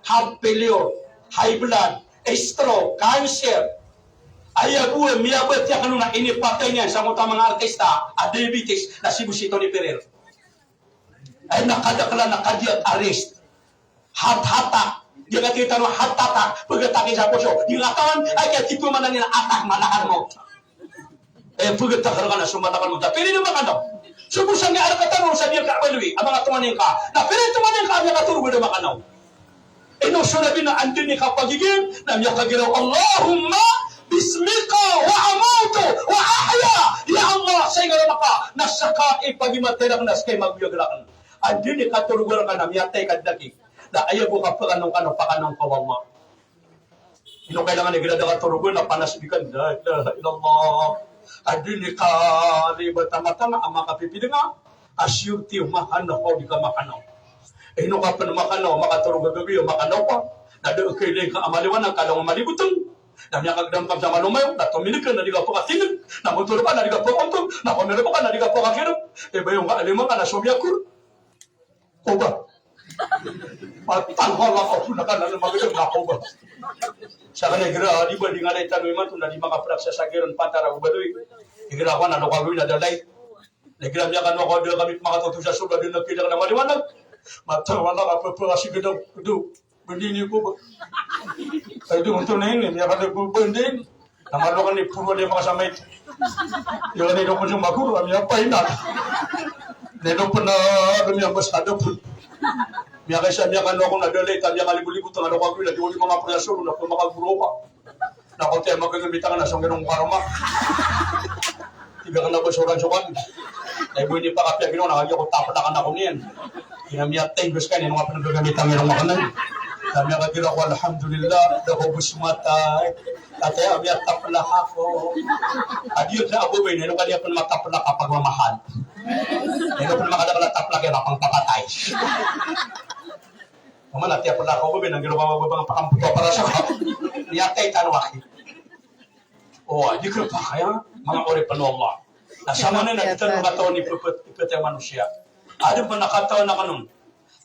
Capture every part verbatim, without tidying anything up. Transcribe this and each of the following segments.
heart failure, high blood, stroke, cancer. Aya bo a miyabatiya kano na inipatay niyan sangkoto a manga artista a diabetes na si Boss Tony Ferrer. Ay, na kadaklan a cardiac arrest. Heart attack. Di ka kiyatano heart attack. Pagatakin sa poso. Di nga tawan, ay, kaya tito manan iyan attack, malakal mo. Eh, pagatakin ka na so malakal mo. Tapi di na makanaw. So, bosan nga arak a tano sa di ka kabaloy a manga tonganay ka. Na pira i tonganay ka a miyakatorog a da makanaw. Ino so Nabi na anda i kapagigim, na miyakagiraw, "Allahumma bismika wa amutu wa ahya." Ya Allah, sa ngaran ka na seka i pagimatay rakn na seka i magoyag rakn. Anda i katorogan ka na miyatay ka dn aki. Na aya bo kapakanaw ka na pakanaw ka o Allah. Ino kailangan igira da katorogan na panasbikan, la ilaha illallah. Anda i kalibat a mata nga a makapipidnga a siyoti o makanaw ka o di ka makanaw. Ino ka pn makanaw, makatorog a gagawi a makanaw ka. Na da a kailay ka a maliwanag ka langon a malibotng. Na miyakagdam ka sa malomayo, na tominig ka na di ka pakatineg. Na motor ka na di ka pakaontog. Na komerbo ka na di ka pakakirb. E, bayo nga a lima ka na so miyakor. Koba. Matang ko Allah ko na ka na magdam na koba. Sa kanigra, di ba di nga lay tano imanto na di makaprak sa sagiran pantara o baloy. Igira ko na lokagoy na dalay. Igira miyakano ko da kami makatoto sa sold a da na kida ka na maliwanag. Matang ko Allah ka pepera si gdam, gdam. Bendini ko ba. Ay, di unto na ini, miyakada ko bendini. Na malo ka ni puro di makasamay. Di ka ni dokon so maguro, miyapay na. Di dokon na, miyabas ka dokon. Miyakaisa, miyakano ko na dalay, ta miyakalibo-libo, tanga dokon ko ila, di ko di makaproyaso, na ko makaguro ka. Na ko tiya magagamitan ka na so ngirong karoma. Tiga ka na ba soran sokan. Ay bo ini pakapiyag ino na kagi ako tapdakan ako niyan. Ina miyatay bes ka niyan, nga pnagagamitan ngirong makanan. Na miyakagira ko, alhamdulillah, da ko bes matay. Tatay, miyataplak ako. Adi ka abo ba ini, ino ka di pn mataplak a pagmamahal. Ino pn makadakl a taplak iyan, pangpapatay. Mamana tiya pala ko ba, binanggil ko ba, ba, ba, pakamputo para sa ko. Miyatay tano aki. O, di ka pakaya, manga oripn o Allah. Na samana na di tano katawan i pepet, i pepet a manosiya. Adn pn a katawan a kanon.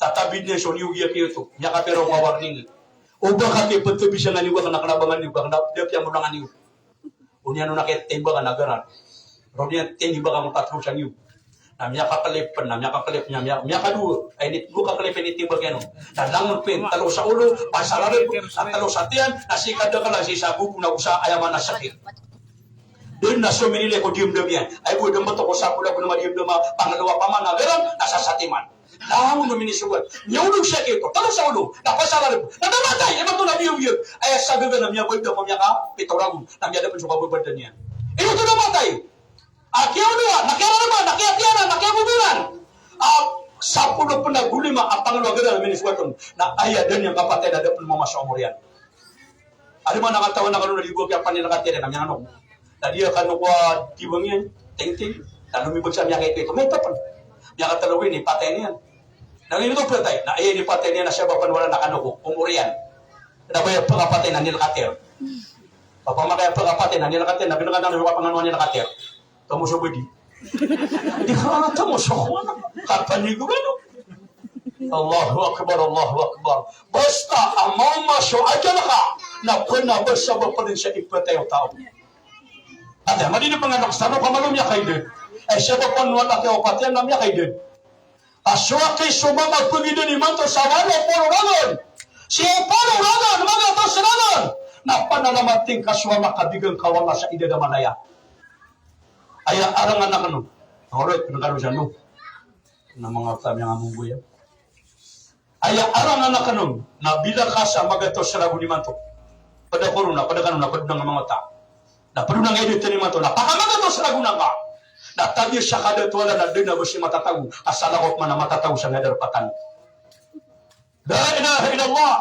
Tatabid niyan so niyog iyan kiyoto. Miyakapira o ka-warning. O ba ka kipetabisan a niyog, a kna kna ba nga niyog, a kna da piyamolangan iyo. Oniyan o na kaya timba ka na garan. Ron iyan timba ka mo tatlo sa niyog. Na miyakaklip, na miyakaklip, na miya-, miyakadowa. Ay, ini, dowa ka klip ini timba ka iyan. Na langon pn, talo sa olo, pasalalib, na talo sa tiyan, na sii ka dakl, sii sa gogo na osa, aya maana sakit. Dn na so minilay ko diyamdam iyan. Ay, bo dn ba to ko sa bola ko na madiyamdam a pangalowa paman a garan, na sa satiman. Langon o minisogat. Miyaolog siya kiyoto. Talo sa olo. Na pasalalib. Na da matay. Imanto na biyawiyag. Aya sagaga na miyabayda ko miyakapito ragon. Na miyada pn so kababada niyan. Imanto na matay. A kiyaolowa, na kiyararma, na kiyatiyanan, na kiyagogonan. A sapolo pn ago lima a pangalowa a garan a minisogat on. Na aya da niyan kapatay na da pn mamaso a omor iyan. Adi man a katawan a kano na di bo kiyapanilakati iran a miyanganoko. Na di a kano ko a tibang iyan, tingting. Na lomibag sa miyakaito-ito. May tapal. Miyakatalo ko inipatay niyan. Na inipatay. Na aya inipatay niyan na sabap a wala na kano ko. Omor iyan. Na ba aya pagkapatay na nilakatir. Papa makaya pagkapatay na nilakatir. Na binaka na nilakatir. Tamoso bedi. Di ka tamoso ko ana. Kapanigo ba no? Allahu Akbar, Allahu Akbar. Basta a maoma so ajal ka, na pn a ba sabap pn sa ipatay o taw. Ati, madi di pnganak sa no ka malo miyakaidad. Ay, sabap pn wala ka opatiyan na miyakaidad. Ka so aki so mama pagidad imanto sa walo polo ragon. Sii polo ragon, magatos ragon. Na panalamating ka so ama ka bigan ka wala sa idad a malaya. Aya arang anak no. Oroy, pnkarosan no. Na manga wata miyanga monggoy. Aya arang anak no. Na bila ka sa magatos ragon imanto. Pada korona, pada kano na, pada nga manga wata. Na pada nga idit imanto. Na pakamagatos ragon angka. Na tabi sa kadato ala na dn a basi matatago. Asala ko pman a matatago sa ngadar patan. La ilaha illallah.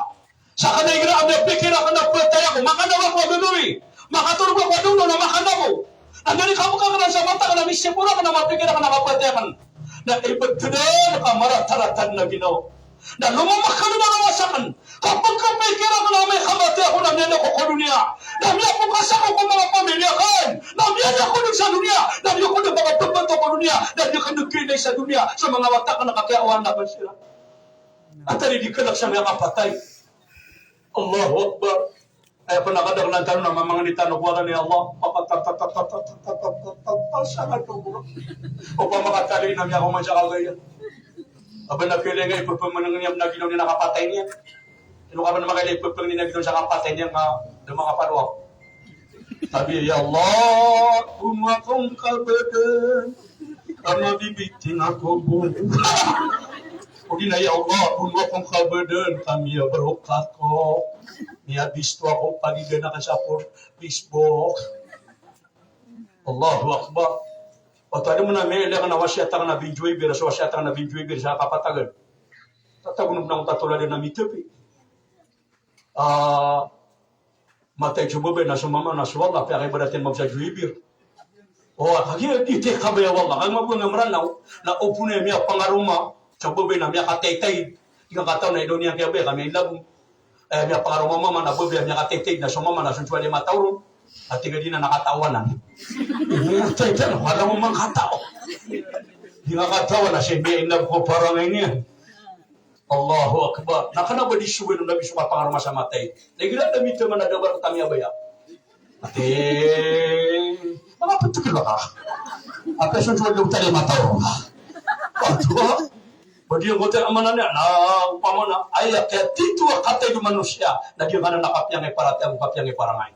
Sa kanigra a miyapikir akn a phatay ako, makanaw ako a gagawii, makatorog ako a dolo na makanaw ako. Anda ni kamokakan sa mata akn a misipor akn a mapikir akn a kapatay akn. Na ibtdaan ka marataratan a ginawa. Na lomamak kano na lawas akn. Kapag kapikir akn a miyakamatay ako na miyada ako ko doniya. Na miyapokas ako ko manga pamilya akn. Na miyada ako dn sa doniya. Na di ako dn makababato ko doniya. Na di ako dn kinay sa doniya. Sa manga wata akn a kakiyawan na ba siran. Antaa i di kalk sa miyakapatay? Allahu Akbar. Aya pn a kadaklan tano na mamangni tano ko ngaran i Allah. Papa ta ta ta ta ta ta ta ta ta ta ta. Opama ka tali na miyakaoma sa kagaya. Aba na pili nga ipapamangni niyan na ginawa niyan na kapatay niyan. Ino ka ba na makailay ipapangni na ginawa sa kapatay niyan ka da makapalwa. Sabi, "Ya Allah, bono akong kabadan. Ka mabibiting ako bo." O di na, "Ya Allah, bono akong kabadan, ka miyabrok ako. Miyabisto ako, pagigana ka sa por-, Facebook." Allahu Akbar. Wata di mo na miyailay ka na wasiyat akn a Bin Juwaybir, so wasiyat akn a Bin Juwaybir sa kapatagan. Tatago na tatoladan a mitapi. Ah, matay so babay na so mama na so Allah, piyakaibarat iyan mambo sa Juwaybir. O, kagiya di tiyakabaya o Allah, kagiya mabaya nga Mranaw, na opama na miyapangaroma so babay na miyakataytay, di ngka kataw na ino niyan kiyabaya ka miyailabong. Eh, miyapangaroma o mama na babay a miyakataytay na so mama na so ntsowali a mataw ron. Ati ka di na nakatawanan. Taytay na, wala mo man kataw. Di ngka kataw na siya miyailab ko parang ini. Allahu Akbar. Na kna ba di soway o Nabi so kapangaroma sa matay. Lagid a da mitaman a da ba rktami a baya. Ati, manga ptgl ka. Apiya so ntsowali o tali a mataw. Ato, ba di ngkoto a maana niyan, na opama na, aya kiyatito a katay o manosiya, na di ngka na kapiya nga i paratiyaya, kapiya nga i parangay.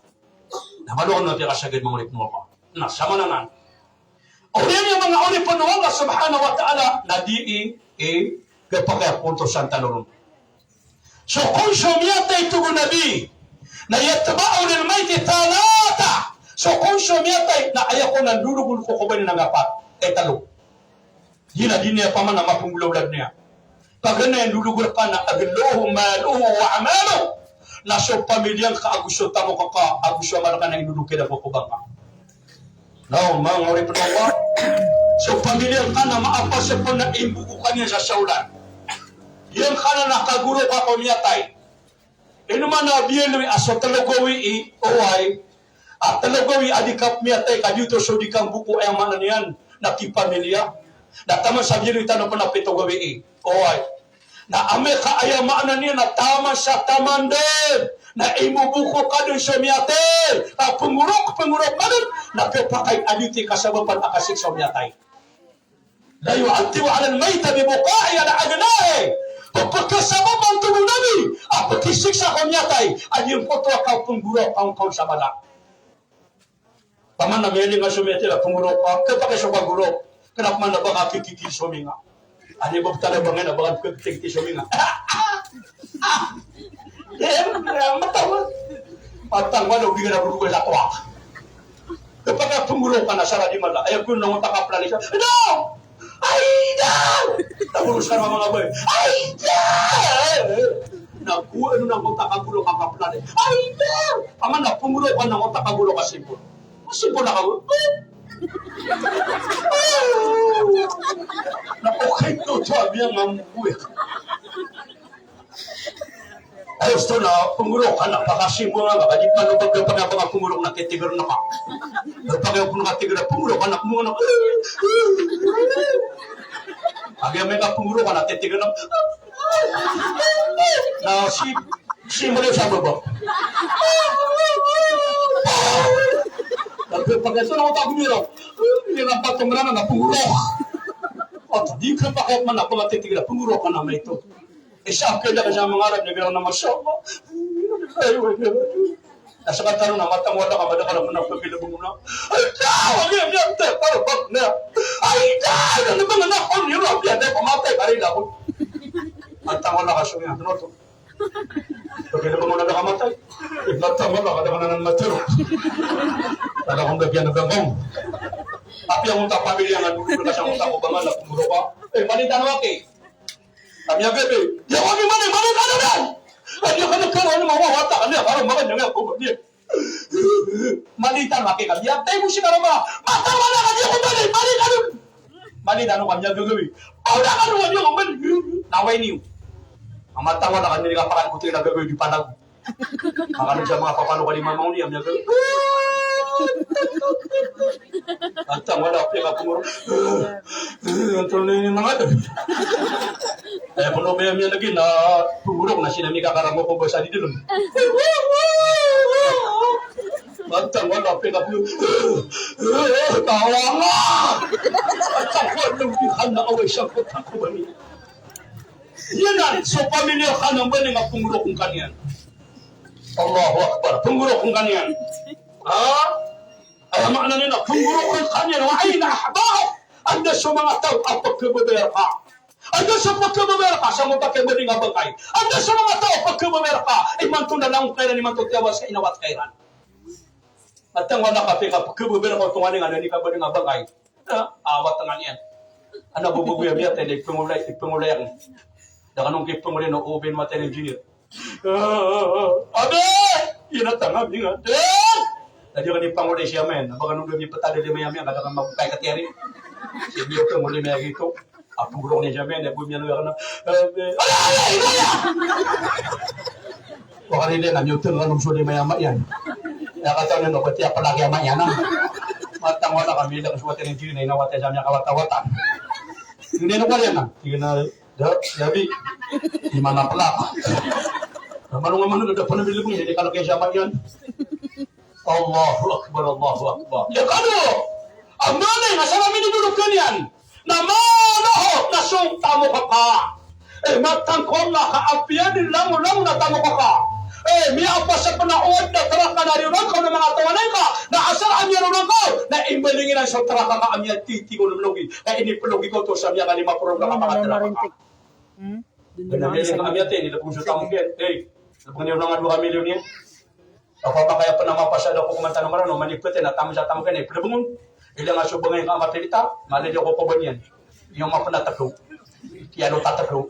Na malo ka na piyakasagad, manga oripn o Allah. Na, samanan. Oriyan iyan, manga oripn o Allah subhanahu wa ta'ala, na di i, i, kapakay a pontosan tano ron. So kon so miyatay, tig o Nabi, na yutba'u lil mayyiti thalatha. So kon so miyatay, na aya kon a ndologol ko kobor iyan na ngapat, eh, talo. Giya na di niyan pamana mapenggolawla niyan. Paganay a ndolog rka na aghluhu maluhu wa amaluhu. Na so pamilya ngka ago so tamok ka ago so amal ka na indolog iyan ko kobor ngka. Na o manga oripn o Allah, so pamilya ngka na maapasapn a imbokokan iyan sa saolan. Giyangkanan a kagoro ka ko miyatay. Ino man a biyaloy a so tlo gawii, oway. A tlo gawii a di ka miyatay ka giyoto so di ka mboko, aya maana niyan na kipamilya. Na taman sa biyaloy tano pn a pito gawii, oway. Na amay ka aya maana niyan na taman sa taman dn na imoboko ka dn so miyatay, ka pngorok, pngorok ka dn, na khapakay a giyoto i kasabapan a kasiksa o miyatay. La yu'adhdhibu 'ala al-mayyiti bi buka'ihi 'ala aghnahi. Pphakasabapan, tig o Nabi, a pkisiksa ko miyatay a giyangkoto a kapnggorok ka on sa bala. Taman a miyalinga so miyatay a pnggorok ka, khapakay so kagorok. Kna pman a ba ka kikiki so minga. Aya ba btad a ba ngka na ba ka kikiki so minga. Eh, matawag. Matawag, o di ka na berubah sa tuwak. Khapakay a pnggorok ka na sa radi mala. Aya ko na ngota ka plani sa. Ino! Ay, da! Tago sa manga babay. Ay, da! Na ko, ino na ngota ka goro ka kaplani. Ay, da! Paman na pnggorok ka na ngota ka goro ka simpol. Simpol na ka goro. Na okay to, to, abi ang ang buhay. Ay, gusto na, pnggorok ka na, pakasimbol nga, baka di pa, no, pag, pag, pag, pnggorok na, kitigar na ka. Pag, pag, pag, kitigar na, pnggorok ka na, pnggorok na. Agi, amay ka pnggorok ka na, kitigar na. Na, si, si, mali sa baba. Pag, pag, ito na, pag, pnggorok. Hindi na, pag, tumra na, pnggorok. O, di ka, pag, man, pag, kitigar na, pnggorok ka na, may ito. Isa a kiyada ka sa manga Arab, na bilang na, masha Allah. Ay, wala. Na sa kataro na matang wala ka, madakal a manga pagkilabong na. Ay, da! Wala niyan, da! Taro, bak na. Ay, da! Ano ba nga na, kung yun, ang biyada, pamatay, kari na ako. Matang wala ka, sumiyan, ano to? Pagkilabong na, da ka matay. Matang wala ka, da ka na nang matiro. Tala kong gagyan na gagawin. Apiya ngota pamilya nga dolo ka sa ngota ko ba nga na kumuro ka. Eh, mali tano aki. Kami agad eh. Di ako ni mali, mali ka na dan. Ay, di ka nagkaroon ng mga wata, kami agad, mga niya, mga niya. Mali tano aki kami. Yatay mo si karama. Mata wala ka, di ako mali, mali ka dun. Mali tano kami agad eh. Wala ka dun, di ako mali. Naway niyo. Ang mata wala ka, hindi ka pakan kutin na gagawin, di palag. Makalog sa mga papalo ka di mamang niya, kami agad. Antang wala piyakapngorok. Antang ini mangada. Eh, kono ba miyan lagi na pngorok na sii na mikakaranggo ko ba sa di dn. Antang wala piyakapngorok. Tawanga. Antang wala piyakapngorok. Iyan na, so pamilya ka na mbali nga pngorok ngka niyan. Allahu Akbar. Pngorok ngka niyan. Ha? Aya maana niyan na pngorok ngka niyan. Wa ayna ahbabuk. Anda so manga taw a pkhababayaan ka. Anda so pkhababayaan ka sa manga pkhababayaan ka bangkay. Anda so manga taw a pkhababayaan ka. Imanto na langon ka iran, imanto tiyawas ka inawat ka iran. Antang wala ka pkhababayaan ka o tonganay nga na di ka babayaan a bangkay. Ah, awat nga niyan. Ana bo bo ya miyatay, di pngolay, di pngolay ako. Da kano ki pngolay na obin matay na engineer. Ah, ah, ah. Abe! Ina tanga binga. Eh! Tadi kani pangolay siya men. Baka nung dumi patali lima ya men, kada ka magpay katiyari. Siya biyo pangolay men gito. Apo gulong niya siya men, ya bo miyan lo ya kana. Abe! Ala, ala, ala, ala! Wakari de na miyoteng ka nung so lima ya ama iyan. Ya kata niyan, no, pati apalagi ama iyan, ah. Matang wala kami, da ka so watan iyan, na inawatan sa miyakawatawatan. Hindi na pala yan, ah. Sige na, da, dabi. Di mana pala. Mano nga mano, da pala bilibong, hindi ka lagi sa ama iyan. Allahu Akbar, Allahu Akbar. Ya kano, ambalay, na sa kami ni duduk kaniyan. Na mano ho, na so tamok ka. Eh, matang ko Allah ka apiya di langon-langon na tamok ka. Eh, miyapasad pn a owad na traka na riyonan ka, na manga tawanay ka, na asar a miyaronan ka, na imbaling iran so traka ka a miyatiti ko na mlogi. Na iniplogi ko to sa miyakalima polo ka, na manga traka ka. Hmm? Kna miyaling ka a miyatay, inilbong so tamok iyan. Eh, lbong niyo na nga dowa ka milyon iyan. Opama ka aya pn a mapasad ako ko mantano Maranaw, manipet iyan a tamok sa tamok iyan, iplbong on. Ilay nga so bangay ka a matirita, malay ako ko ba niyan. Iyo mapn a takaw. Tiyalo ta takaw.